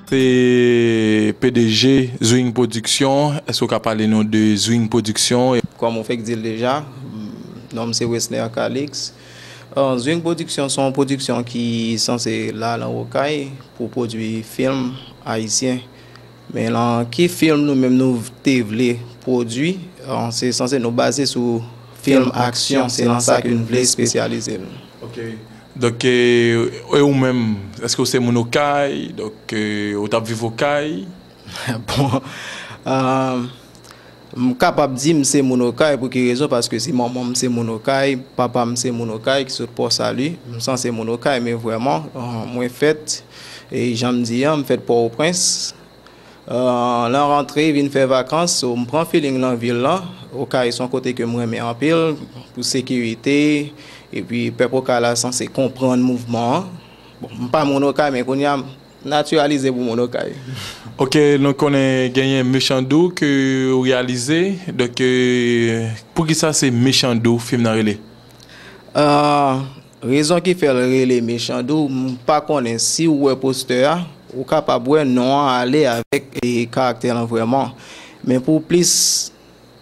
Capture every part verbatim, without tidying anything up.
Se P D G Zwing Production. Èske w ka pale nou de Zwing Production? Kòm ou fèk di l deja, non m se Wesner Calix. Euh, Zwing Production se yon pwodiksyon ki sanse la nan Okay pou pwodui fim ayisyen. Men lan ki fim nou menm nou te vle pwodui, euh, se sanse nou baze sou fim aksyon, se lan sa ke n vle espesyalize n. Ok. Donk, e, e ou menm, èske w se moun Okay? Donk, e, ou t ap viv Okay? Bon, euh, m kapab di m se moun Okay. Pou ki rezon? Paske se manman m se moun Okay, papa m se moun Okay ki sot Pò Sali. M sanse moun Okay, men vrèman, euh, mwen fèt, e jan m di an, m fèt Pòtoprens. Euh, lan rantre, vin fè vakans, so, m pran feeling lan vil lan. Okay se yon kote ke m renmen anpil, pou sekirite, epi pèp Okay la sanse konprann mouvman an. Bon, m pa moun Okay, men kounye a, m natiralize pou moun Okay. Ok, nou konnen genyen Mechan Dou ke ou reyalize. Donk, e, poukisa se Mechan Dou fim nan rele? Euh, rezon ki fè l rele Mechan Dou, m pa konnen si w wè postè a, ou kapab wè non an ale avèk, e, karaktè lan vrèman. Men pou plis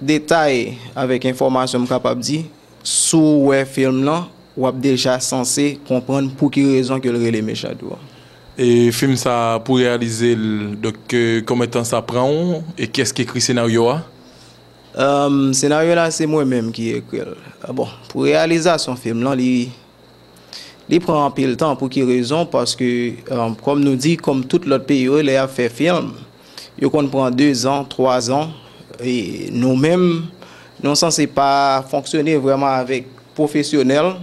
detay avèk enfòmasyon m kapab di, si w wè fim lan, w ap deja sanse konprann pou ki rezon ke l rele Mechan Dou an. E fim sa a, pou reyalize l, donk, e, konbyen tan sa pran w? E kiyès ki ekri senaryo a? Euh, senaryo la, se mwen menm ki ekri l. Ah, bon, pou reyalizasyon fim lan, li, li pran anpil tan. Pou ki rezon? Paske, euh, kòm nou di, kòm tout lòt peyi yo, lè y ap fè fim, yo konn pran dezan, twazan. E nou menm, nou sanse pa fonksyone vrèman avèk pwofesyonèl.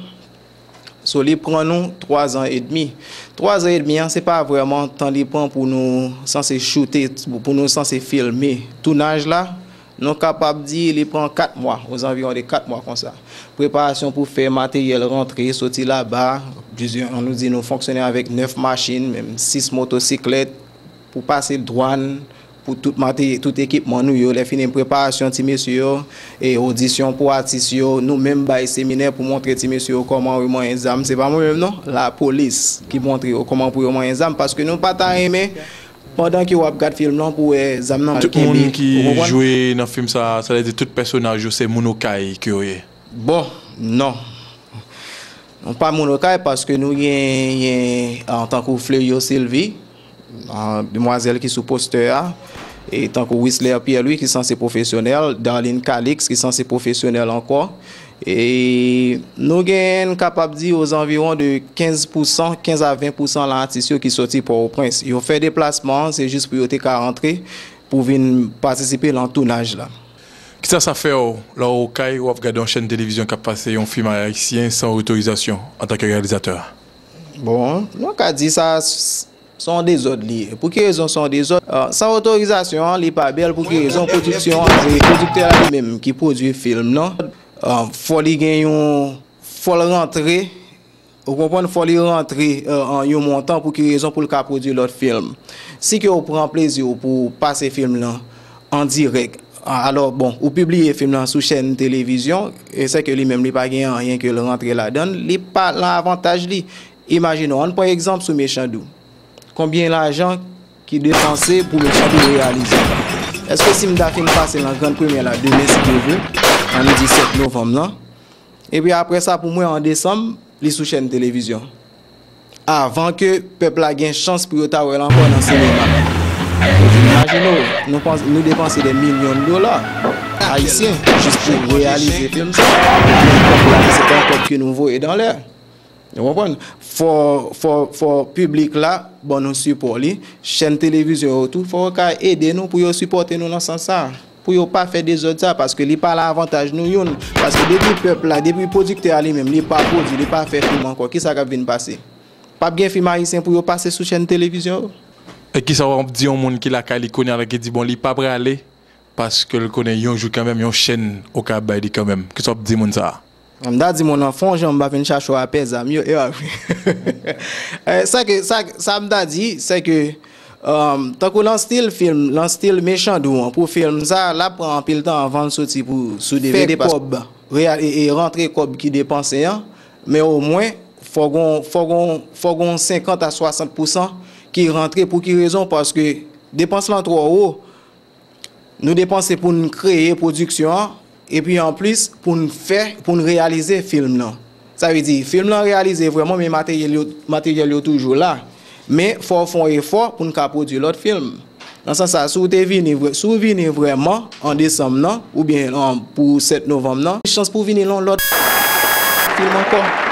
So, li pran nou twazan edmi. Twazan edmi an, se pa vrèman tan li pran pou nou sanse choute, pou nou sanse filme. Tounaj la, nou kapab di li pran kat mwa, ozanviwon de kat mwa konsa. Preparasyon pou fè materyèl rantre, soti laba, plizyè, ann nou di nou fonksyone avèk nèf machin, menm sis motosiklèt, pou pase dwàn, pou tout materi-, tout ekipman nou yo. Lè fini preparasyon ti mesye yo, e odisyon pou atis yo, nou menm bay seminè pou montre ti mesye yo kòman yo manyen zam. Se pa mwen menm non, lapolis ki montre yo kòman pou yo manyen zam, paske nou pa ta renmen pandan ke w ap gad fim lan pou wè zam nan mal kenbe. Tout moun ki jwe nan fim sa, sa vle di tout pèsonaj yo se moun Okay ke yo ye? Bon, non. Nou pa moun Okay paske nou genyen, an tankou Fleurio Sylvie, an demwazèl ki sou postè a, e tankou Wisler Pierre Louis ki sanse pwofesyonèl, Darline Calix ki sanse pwofesyonèl ankò. E nou genyen, n kapab di, ozanviwon de kenz pousan, kenz a ven pousan lan atis yo ki soti Pòtoprens. Yo fè deplasman an, se jis pou yo te ka rantre, pou vin patisipe lan tounaj la. Kisa sa fè w lè w Okay, w ap gade yon chèn televizyon k ap pase yon fim ayisyen san otorizasyon antanke reyalizatè? Bon, nou ka di sa, s-, s-, se yon dezòd li ye. Pou ki rezon se yon dezòd? Ah, san otorizasyon an, li pa bèl. Pou ki rezon? Pwodiksyon an, se pwodiktè a li menm ki pwodui fim nan. Ah, fò li gen yon, fò l rantre, ou konprann, fò li rantre, euh, an yon montan. Pou ki rezon? Pou l ka pwodui lòt fim. Si ke w pran plezi w pou w pase fim lan an dirèk, a-, alò, bon, ou pibliye fim lan sou chèn televizyon, e sèke li menm, li pa gen anyen ke l rantre ladan l, li pa lan avantaj li. Imajine w, ann pran egzanp sou Mechan Dou. Konbyen lajan ki depanse pou Mechan Dou reyalize? Èske si m ta fin pase l an grann premyè la demen, si Dye vle, ann di sèt novanm lan, epi apre sa, pou mwen, an desanm, li sou chèn televizyon, avan ke pèp la gen chans pou yo ta wè l ankò nan sinema. Imajine w, nou pans-, nou depanse dè milyon dola ayisyen jis pou reyalize fim sa. Kòb la, se pa yon kòb ke nou voye dan lè. Ou konprann? Fò, fò, fò piblik la ban nou sipò li. Chèn televizyon yo tou, fò yo ka ede nou pou yo sipòte nou nan sans sa. Pou yo pa fè dezòd sa, paske li pa lan avantaj nou youn. Paske depi pèp la, depi pwodiktè a li menm, li pa pwodui, li pa fè fim ankò, kisa k ap vin pase? P ap gen fim ayisyen pou yo pase sou chèn televizyon yo? E kisa w ap di yon moun ki lakay li kounye a la, ki di, bon, li pa prale, paske l konnen yon jou kanmenm, yon chèn Okay ap bay li kanmenm? Kisa w ap di moun sa a? M ta di moun nan, fè yon jan m pa vin chache w apè zam yo, e pa vre? Eh, sa ke, sa, sa m ta di, se ke, um, tankou lan stil fim, lan stil Mechan Dou an, pou fim sa, l ap pran anpil tan anvan l soti pou, sou D V D, fè kòb, reya-, e, e rantre kòb ki depanse an, men omwen, fò gon, fò gon, fò gon senkant a swasant pousan ki rantre. Pou ki rezon? Paske depans lan twò wo. Nou depanse pou n kreye pwodiksyon an, epi anplis pou n fè, pou n reyalize fim nan. Sa vle di, fim lan reyalize vrèman, men materyèl yo, materyèl yo toujou la. Men fò w fè yon efò pou n ka pwodui lòt fim. Nan sans sa, si w te vini, vrè- si w vini vrèman an desanm nan, oubyen an, pou sèt novanm nan, chans pou w vini lan lòt fim ankò.